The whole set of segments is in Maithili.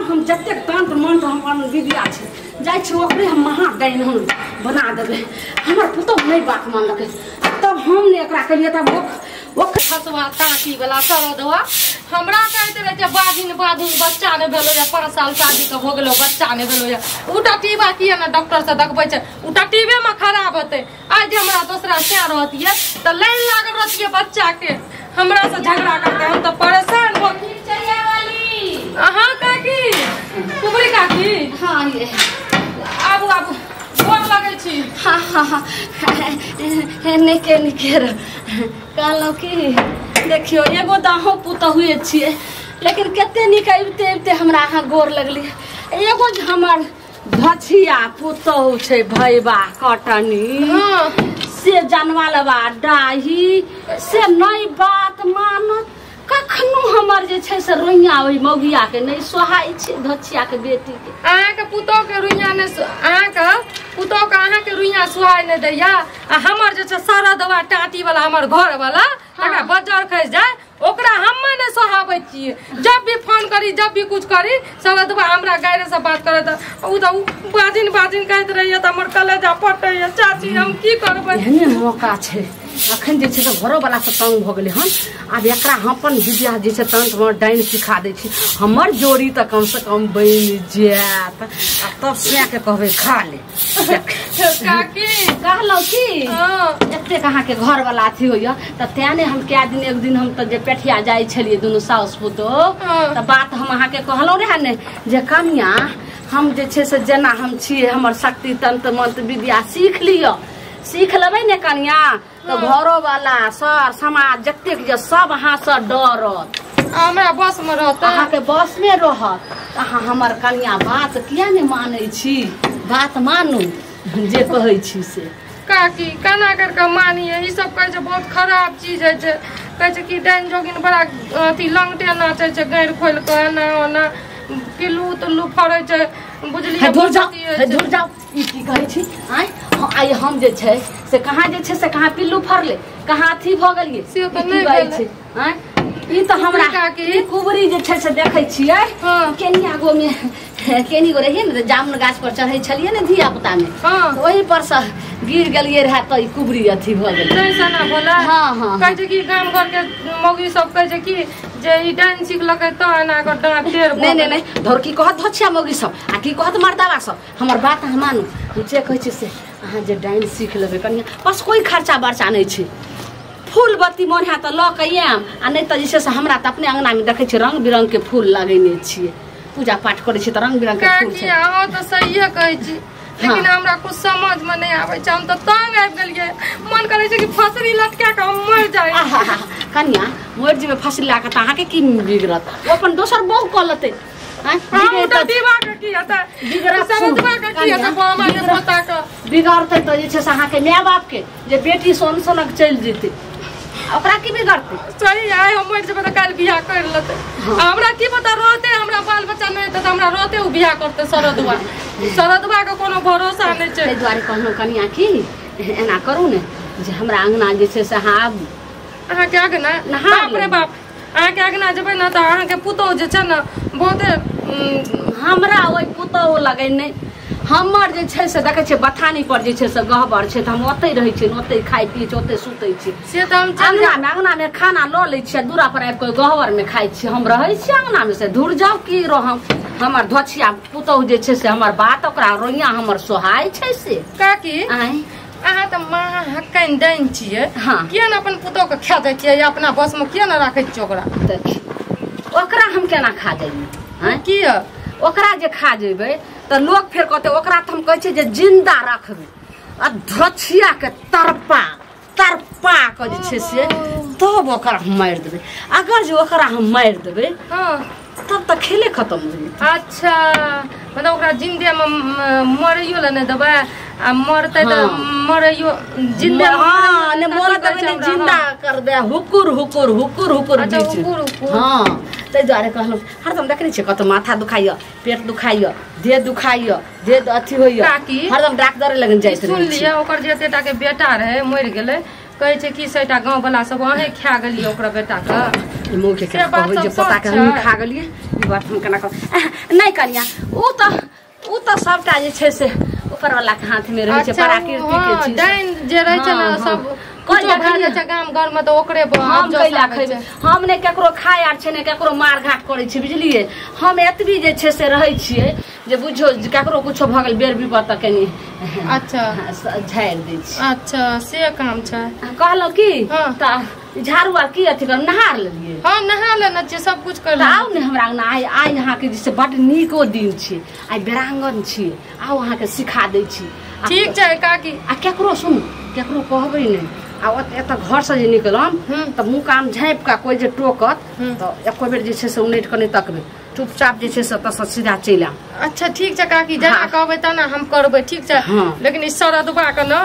हम जतेक तंत्र मंत्र हम विद्या छै जाइ छी ओकरे हम महा डाइन हम बना देबै। हमर पुतोहु नहि बात मानलकै तब हम ने एकरा कहलियै तब ओकर हसवा ताकी वाला सरदवा हमरा कहैत रहै छै बाधिन बाधिन बच्चा नहि भेलो या 5 साल शादी के हो गेलो बच्चा नहि भेलो या उ टटीबा किया ने डॉक्टर से देखबै छै उ टटीबे में खराब हेतै। आइ जे हमरा दोसरा से रहतियै तऽ लाइन लागल रहतियै बच्चा के हमरा से झगड़ा करते हम तऽ परेशान हो। अहाँ काकी कुबरी काकी हाँ ये आबू आबू गोर लगै छी। हाँ हाँ हाँ निके निके कहलहुँ कि देखियौ एगो तऽ अहूँ पुतहुए छियै लेकिन कते नीक अबिते अबिते हमरा अहाँ गोर लगलियै। एगो जे हमर धछिया पुतहु छै भैबा कटनी से जानवा लेबा डाही से नहि बात मानत कखनो हमर जे छै से रोइया ओहि मौगिया के नहि सोहाइ छै धछिया के बेटी के। अहाँके पुतोह के रुइया नहि अहाँके पुतोह के अहाँके रुइया सोहाइ नहि दैया आ हमर जे छै सरदवा टाटी वाला हमर घर वाला तकरा बजर खसि जाय ओकरा हमे नहि सोहाबै छियै। जब भी फोन करी जब भी कुछ करी सरदवा हमरा गायरे से बात करत उ तऽ बाजिन बाजिन कहैत रहैया तऽ हमर कलेजा फटैया। चाची हम की करबै? एहने मौका छै अखन जे छै से घरोवला से तंग भऽ गेलै हन। आब एकरा हम अपन विद्या जे छै तंत्र डाइन सिखा दै छी हमर जोड़ी तऽ कम से कम बनि जायत आ तब सएके कहबै खा ले। काकी कहलहुँ कि एतेक अहाँके घरवला अथी होइया तऽ तें ने हम कए दिन एक दिन हम तऽ जे पेठिया जाइ छलियै दुनू साउस पुतोह तऽ बात हम अहाँके कहलहुँ रहए ने जे कनिया हम जे छै से जेना हम छियै हमर शक्ति तंत्र मंत्र विद्या सीख लिअ सीख लेबै ने कनिया तऽ घरोवाला सर समाज जतेक जे सब अहाँसँ डरत हमरा बस में रहत अहाँके बस में रहत। अहाँ हमर कनिया बात किया नहि मानै छी? बात मानू जे कहै छी से। काकी केना करके मानिए ई सब कहै छै बहुत खराब चीज होइ छै। कहै छै कि डाइन जोगिन बड़ा अथी लंगटे नाचै छै गैर खोलि कऽ एना ओना पिल्लू तुल्लू फड़ै छै बुझलियै। दूर जाओ दूर जाओ ई की कहै छी? आँय आइ हम जे छै से कहाँ जे छै से कहाँ पिल्लू फड़लै कहाँ अथी भऽ गेलियै से तऽ नहि भेलै। आँय ई तऽ हमरा ई कुबरी जे छै से देखै छियै केनिया गो मे केनी गो रहियै ने जामुन गाछ पर चढ़ै छलियै ने धिया पुता मे ओहि पर से गिर गेलियै रहए तऽ ई कुबरी अथी भऽ गेलै। नहि सना भोला हाँ हाँ कहै छै कि गाम घर के मौगी सब कहै छै कि जे ई डाइन सिखलकै तऽ एना कऽ डाँट टेढ़ नहि नहि नहि धर की कहत धछिया मौगी सब आ की कहत मर्दावा सब। हमर बात अहाँ मानू हम जे कहै छी से अहाँ जे डाइन सीख लेबै कनिया बस कोइ खर्चा बर्चा नहि छै। फूल बत्ती मोन हैत तऽ लऽ कऽ आयब आ नहि तऽ जे छै से हमरा तऽ अपने अङ्गनामे देखै छियै रङ्ग बिरङ्गके फूल लगेने छियै पूजा पाठ करै छियै तऽ रङ्ग बिरङ्गके फूल छै। अहाँ तऽ सहिए कहै छी लेकिन हमरा कुछ समझ में नहीं आबै छै हम तऽ तंग आबि गेलियै मन करै छै कि फसरी लटका कऽ हम मरि जाइ। कनिया मरि जेबै फसरी लए कऽ तऽ अहाँके की बिगड़त? ओ अपन दोसर बहु कऽ लेतै। बिगड़तै तऽ जे छै से अहाँके माय बापके जे बेटी सोन सोनक चलि जेतै ओकरा की बिगड़तै? सही आइ हम मरि जेबै तऽ काल्हि बियाह करि लेतै हमरा की पता रहतै हमरा बाल बच्चा नहि हेतै तऽ हमरा रहतै ओ बियाह करतै सरदुआ सरदुआके कोनो भरोसा नहि छै। ताहि दुआरे कहलहुँ कनिया कि एना करू ने जे हमरा अङ्गना जे छै से अहाँ आबू। अहाँके अङ्गना? बाप रे बाप अहाँके अङ्गना जेबै ने तऽ अहाँके पुतोहु जे छै ने बहुते हमरा ओहि पुतोहु लगै नहि हमर जे छै से देखै छियै बथानी पर जे छै से गहबर छै तऽ हम ओतहि रहै छियै ओतहि खाइ पियै छियै ओतहि सुतै छियै। से तऽ हम अङ्गनामे अङ्गनामे खाना लऽ लै छियै दूरा पर आबि कऽ गहबरमे खाइ छियै हम रहै छियै अङ्गनामे से दूर जाउ की रहम। हमर धोछिया पुतोहु जे छै से हमर बात ओकरा रोइया हमर सोहाइ छै से। काकी अहाँ तऽ महा हक्कनि डाइन छियै किया ने अपन पुतोहु के खा जाइ छियै या अपना बसमे किया ने राखै छियै ओकरा? ओकरा हम केना खा जइयै? किया ओकरा जे खा जेबै तऽ लोक फेर कहतै ओकरा तऽ हम कहै छियै जे जिन्दा रखबै आ धोछियाके तरपा तरपा कऽ जे छै से तब ओकरा हम मारि देबै। अगर जे ओकरा हम मारि देबै तब तऽ खेले खतम हो जेतै। अच्छा मतलब ओकरा जिन्दे मे मरैयो लए नहि देबै आ मरतै तऽ मरैयो जिन्दे हाँ ने मरऽ देबै ने जिंदा कर दे हुकुर हुकुर हुकुर हुकुर। अच्छा हुकुर हुकुर हाँ ताहि दुआरे कहलहुँ हरदम देखने छियै कतौ माथा दुखाइया पेट दुखाइया देह दुखाइया देह अथी होइया हरदम डॉक्टर लग जाइत रहै। सुन लिअ ओकर जे एतेटा के बेटा रहै मरि गेलै कहै छै कि से एकटा गाँव वाला सब अहें खा गेलियै ओकरा बेटा के मुँह के कहबै जे पोता के हम खा गेलियै ई बात हम केना कहब नहि कनिया उ तऽ सबटा जे छै से ऊपर वाला के हाथ में रहै छै प्राकृतिक के चीज डाइन जे रहै छै ने सब कुछो भए जाइ छै गाम घर में तऽ ओकरे हम कैला खैबै हम ने केकरो खाय आर छै ने केकरो मार घाट करै छी बुझलियै हम एतबी जे छै से रहै छियै जे बुझो केकरो कुछो भऽ गेल बेर विपद तऽ कनि अच्छा झाड़ि दै छी अच्छा से काम छै कहलहुँ की तऽ झाड़ू आर की अथी कर नहा लेलियै हाँ नहा लेने छियै सब कुछ कर आउ ने हमरा अंगना आइ आइ अहाँके जे छै बड नीको दिन छै आइ बेरांगन छी आउ अहाँके सिखा दै छी ठीक छै काकी आ केकरो सुन केकरो कहबै नहि आ एतऽ घरसँ जे निकलम तऽ मुँह कान झाँपि कऽ कोइ जे टोकत तऽ एको बेर जे छै से उनटि कऽ नहि तकबै चुपचाप जे छै से ओतऽसँ सीधा चलि आयब अच्छा ठीक छै काकी जेना कहबै तेना हम करबै ठीक छै लेकिन ई सरदबा के ने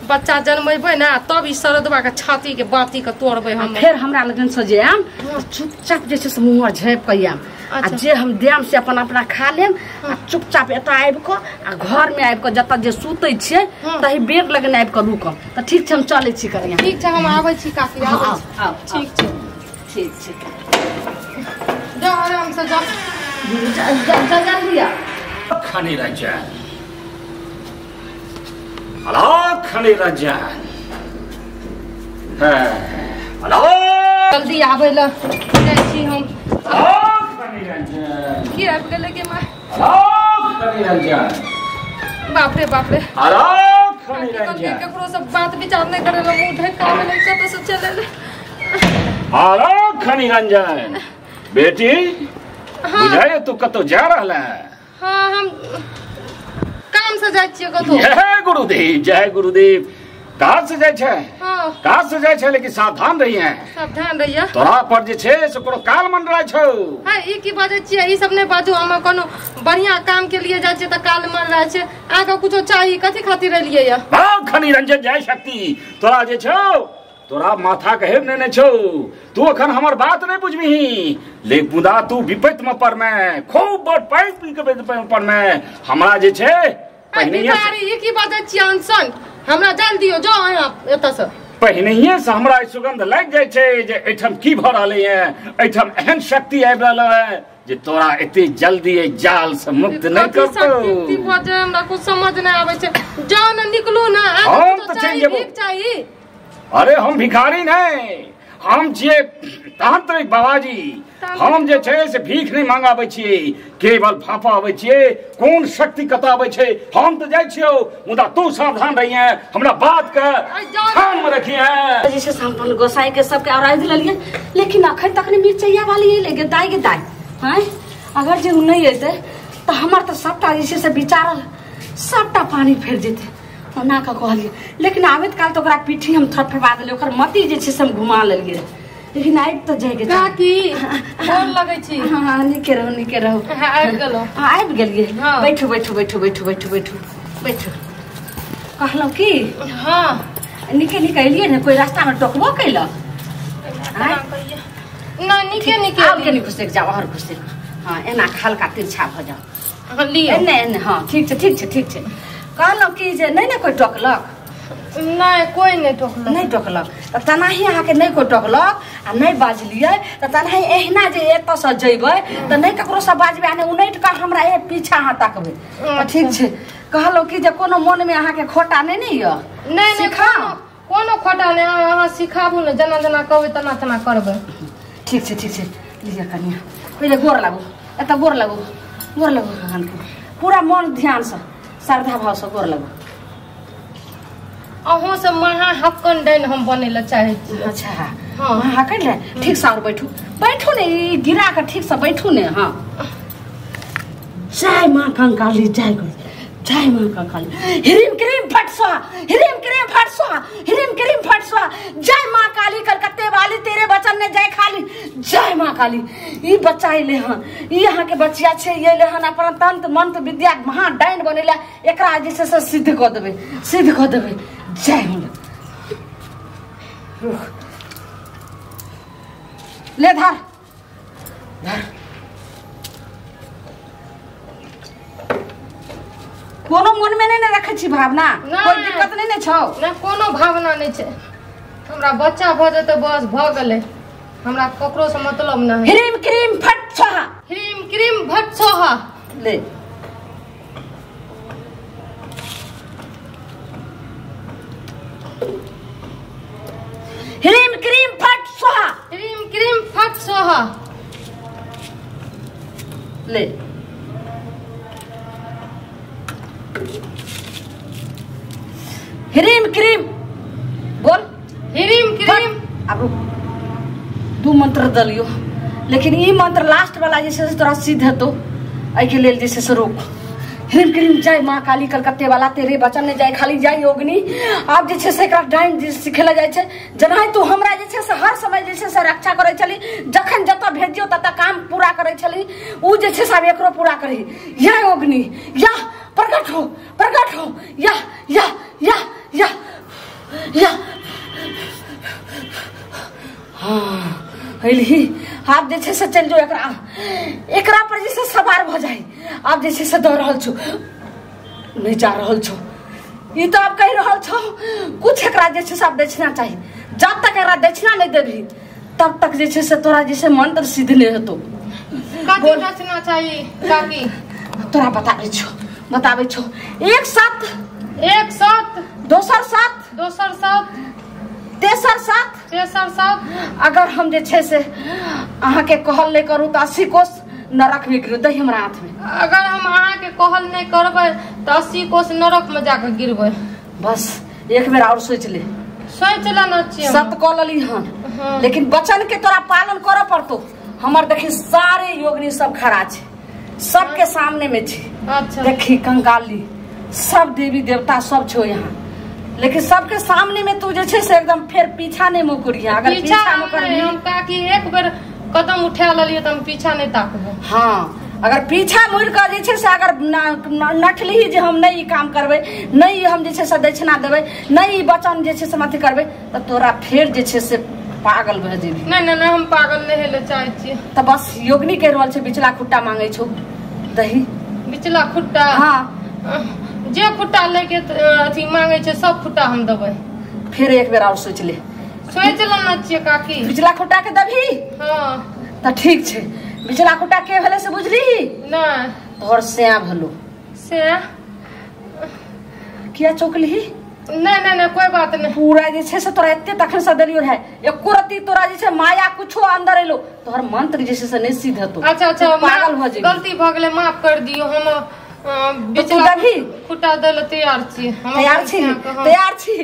बच्चा जन्मेबै ने तब ई सरदबा के छाती के बाती के तोड़बै हम फेर हमरा लगन से जे आयब चुपचाप जे छै से मुँह झाँपि कऽ आयब आ जे हम देम से अपन अपना खा लेम आ चुपचाप एतऽ आबि कऽ आ घरमे आबि कऽ जतऽ जे सुतै छियै तही बेर लगन आबि कऽ रुकब तऽ ठीक छै हम चलै छी कनिया ठीक छै हम आबै छी काकी आबै छी ठीक छै ठीक छै जाओ आराम से जाओ जल्दी आओ खनी रंजन अलाख निरंजन है जल्दी आबै ल जाइ छी हम अलाख निरंजन की आबि गेलै गे माँ अलाख निरंजन बाप रे बाप रे अलाख निरंजन केकरो से बात विचार नहि करै ल मुँह ढकि कऽ आबै कतऽ से चलि एलै अलाख निरंजन बेटी बुझाइए तू कतौ जा रहल है हाँ हम काम से जाइ छियै कतौ जय गुरुदेव जय गुरुदेव कहाँ से जाइ छै हाँ कहाँ से जाइ छै लेकिन सावधान रहिए सावधान रहिए तोरा पर जे छै से कोनो काल मंडराइ छौ हाँ ई की बाजै छियै ई सब नहि बाजू हम कोनो बढ़िया काम के लिए जाइ छियै तऽ काल मंडराइ छै अहाँके कुछो चाही कथी खातिर एलियै या हाँ खनी रंजन जय शक्ति तोरा जे छौ तोरा माथा के हेब नेने छौ तू अखन हमर बात नहीं बुझबिही ले मुदा तू विपैत में पड़मे खूब बड़ पाइ पी के विपैत में पड़मे हमरा जे छै पहिनहिए ई की बाजै छियै अनसन हमरा जल दियो जो अहाँ एतऽ से पहिनहिए से हमरा ई सुगंध लागि जाइ छै जे एहिठाम की भऽ रहलै है एहिठाम एहन शक्ति आबि रहल है जे तोरा एते जल्दी एहि जाल से मुक्त नहि करतौ शक्ति भऽ जाय हमरा कुछ समझ नहि आबै छै जाउ ने निकलू ने हम तऽ चलि जेबो चाही अरे हम भिखारी नहीं हम छियै तांत्रिक बाबाजी हम जे छै से भीख नहीं मांगाबै छियै केवल फाफा आबै छियै कोन शक्ति कतऽ आबै छै हम तऽ जाइ छियौ मुदा तू सावधान रहिए हमरा बात के ध्यान में रखिए जे छै से हम अपन गोसाई के सबके औराधि लेलियै लेकिन अखन तक नहि मिरचैया वाली एलै गे दाइ गे दाइ आँय अगर जे ओ नहि एतै तऽ हमर तऽ सबटा जे छै से विचार सबटा पानी फेर जेतै ओना कऽ कहलियै लेकिन आबैत काल तऽ ओकरा पीठी हम थपथपा देलियै ओकर मति जे छै से हम घुमा लेलियै लेकिन आबि तऽ जाइके काकी गोर लगै छी हाँ नीके रहू नीके रहू आबि गेलहुँ हाँ आबि गेलियै बैठू बैठू बैठू बैठू बैठू बैठू बैठू कहलहुँ की हाँ नीके नीके एलियै ने कोइ रास्तामे टोकबो कैलक नहि नीके नीके आब कनि घुसकि जाउ आओर घुसकि हाँ एना हल्का तिरछा भऽ जाउ एने एने हाँ ठीक छै ठीक छै ठीक छै कहलहुँ कि जे नहि ने कोइ टोकलक नहि कोइ नहि टोकलक नहि टोकलक तऽ तेनाही अहाँके नहि कोइ टोकलक आ नहि बाजलियै तऽ तेनाही एहिना जे एतऽसँ जइबै तऽ नहि ककरोसँ बाजबै आ नहि उनटि कऽ हमरा ए पीछा अहाँ तकबै तऽ ठीक छै कहलहुँ कि जे कोनो मनमे अहाँके खोटा नहि ने यऽ नहि सिखाउ कोनो खोटा नहि अहाँ सिखाबू ने जेना जेना कहबै तेना तेना करबै ठीक छै ठीक छै लिअ कनिया पहिले गोर लागू एतऽ गोर लागू गोर लागू भगवानके पूरा मन ध्यानसँ श्रद्धा भावसँ गोर लागू अहूँ से महा हक्कन डाइन हम बनै लए चाहै छी अच्छा हाँ महा हक्कन डाइन ठीक से और बैठू बैठू ने ई गिरा कऽ ठीक से बैठू ने हाँ जय माँ कंकाली जय गुरु जय माँ कंकाली ह्रीम क्रीम फट स्वाहा ह्रीम क्रीम फट स्वाहा ह्रीम क्रीम फट स्वाहा जय माँ काली कलकत्ते वाली तेरे बचन ने जय खाली जय माँ काली ई बच्चा अयलै हन ई अहाँके बचिया छै ई अयलै हन अपन तंत्र मंत्र विद्या महा डाइन बनेला एकरा जे छै से सिद्ध कऽ देबै सिद्ध कऽ देबै जय हो ले धर धर कोनो मन में नहीं ने रखे छी भावना कोई दिक्कत नहीं ने छौ ना कोनो भावना नहीं छै हमरा बच्चा भऽ जेतै बस भऽ गेलै, हमरा ककरो से मतलब नहीं। ह्रीम क्रीम फट स्वाहा। ह्रीम क्रीम फट स्वाहा। ले ह्रीम क्रीम फट स्वाहा। ह्रीम क्रीम फट स्वाहा। ले ह्रीम क्रीम बोल। ह्रीम क्रीम। अब दू मंत्र दलियो, लेकिन ई मंत्र लास्ट वाला जे छै से तोरा सिद्ध हेतौ, एहिके लेल जे छै से रोक। ह्रीम क्रीम जय माँ काली कलकत्ते वाला, तेरे बचन नहीं जाय खाली जाय योगनी। आब जे छै से एकरा डाइन जे सिखेला जाइ छै, जेनाहि तू हमरा जे छै से हर समय जे छै से रक्षा करै छली, जखन जतऽ भेजियो ततऽ काम पूरा करै छली, उ जे छै से आब एकरो पूरा करही। या योगनी या प्रकट हो, प्रकट हो, या या या या या। हाँ अइलही। आब जे छै से चलि जो, एकरा एकरा पर जे छै सवार भऽ जाइ। आब जे छै से दऽ रहल छौ, नहि जा रहल छौ। ई तऽ आब कहि रहल छौ कुछ एकरा जे छै से आब दक्षिणा चाही। जब तक एकरा दक्षिणा नहि देबही तब तक जे छै से तोरा जे छै मंत्र सिद्ध नहि हेतौ। कथी दक्षिणा चाही काकी? तोरा बताबै छौ, बताबै छौ। एक सात, एक सात, दोसर सात, दोसर सात, तेसर सात, तेसर सात। अगर हम जे छै से अहाँके कहल नहि करू तऽ 80 कोस नरक में गिरू। दही हमरा हाथ में। अगर हम अहाँके कहल नहि करबै तऽ 80 कोस नरक में जाके गिरबै। बस एक बेर और सोच ले। सोच लेना छियै। सत कऽ लेली हन, लेकिन वचन के तोरा पालन करऽ पड़तौ। हमर देखी सारे योगनी सब खड़ा छै, सबके सामने में छै। अच्छा देखी कंगाली सब देवी देवता सब छौ यहाँ, लेकिन सबके सामने में तू जे छै से एकदम फेर पीछा नहीं मुकरिहा। अगर पीछा मुकरबी, हम काकी एक बेर कदम उठा लेलियै तऽ हम पीछा नहीं ताकबो। हाँ अगर पीछा मुड़ कऽ जे छै से अगर नठलिही जे हम नहीं ई काम करबै, नहीं हम जे छै से दक्षिणा देबै, नहीं ई वचन जे छै से अथी करबै, तऽ तोरा फेर जे छै से पागल भऽ जेबही। नहीं नहीं नहीं, हम पागल नहीं हेले चाहै छियै। तऽ बस योगनी कहि रहल छै बिचला खुट्टा मांगै छौ। दही बिचला खुट्टा? हाँ जे खुट्टा लेके अथी मांगे छै सब खुट्टा हम देबै। फिर एक बेर और सोच ले। सोच लेना छियै काकी। बिचला खुट्टा के देबही? हाँ तऽ ठीक छै। बिचला खुट्टा के भेलै से बुझलिही? नहीं। तोहर सैं भेलो। सैं? किया चौकलिही? नहीं नहीं नहीं, कोई बात नहीं। पूरा जे छै से तोरा एते तखन से देलियो रहै, एको रत्ती तोरा जे छै माया कुछो अंदर एलो तोहर मंत्र जे छै से नहि सिद्ध हेतौ। अच्छा अच्छा, पागल भऽ जेबही। गलती भऽ गेलै, माफ कर दियौ। हम बिचला खुट्टा दै लए तैयार छी। तैयार छी, तैयार छी।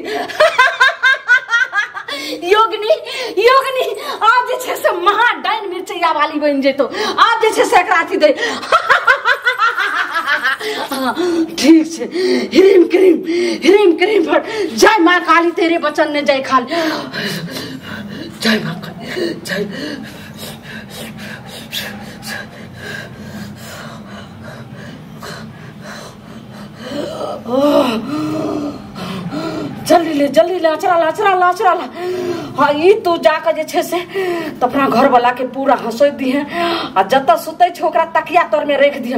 योगनी योगनी आब जे छै से महा डाइन मिरचैया वाली बनि जेतौ। आब जे छै से एकरा अथी दे। ठीक छै। ह्रीम क्रीम ह्रीम क्रीम फट जय माँ काली, तेरे बचन ने जय खाली, जय माँ काली जय। जल्दी ले, जल्दी ले, अचरा ला, अचरा ला, अचरा ला। हाँ ई तू जाके जे छै से तऽ अपना घरवाला के पूरा हंसोइ दिहे आ जतऽ सुतै छै ओकरा तकिया तर में रख दिहे।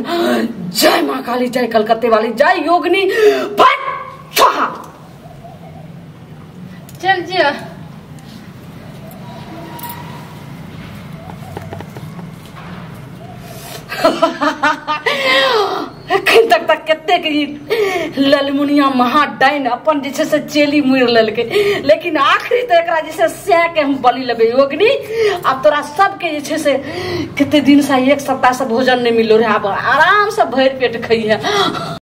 जय माँ काली, जय कलकत्ते वाली, जय योगनी फट स्वाहा। चल जिया। एखन तक तक कतेक ई ललमुनिया महा डाइन अपन जे छै से चेली मुड़ि लेलकै, लेकिन आखिरी तऽ एकरा जे छै सैं के हम बलि लेबै। योगनी आब तोरा सबके जे छै से कते दिन से एक सप्ताह से भोजन नहीं मिललो रहे, आब आराम से भरि पेट खइहे।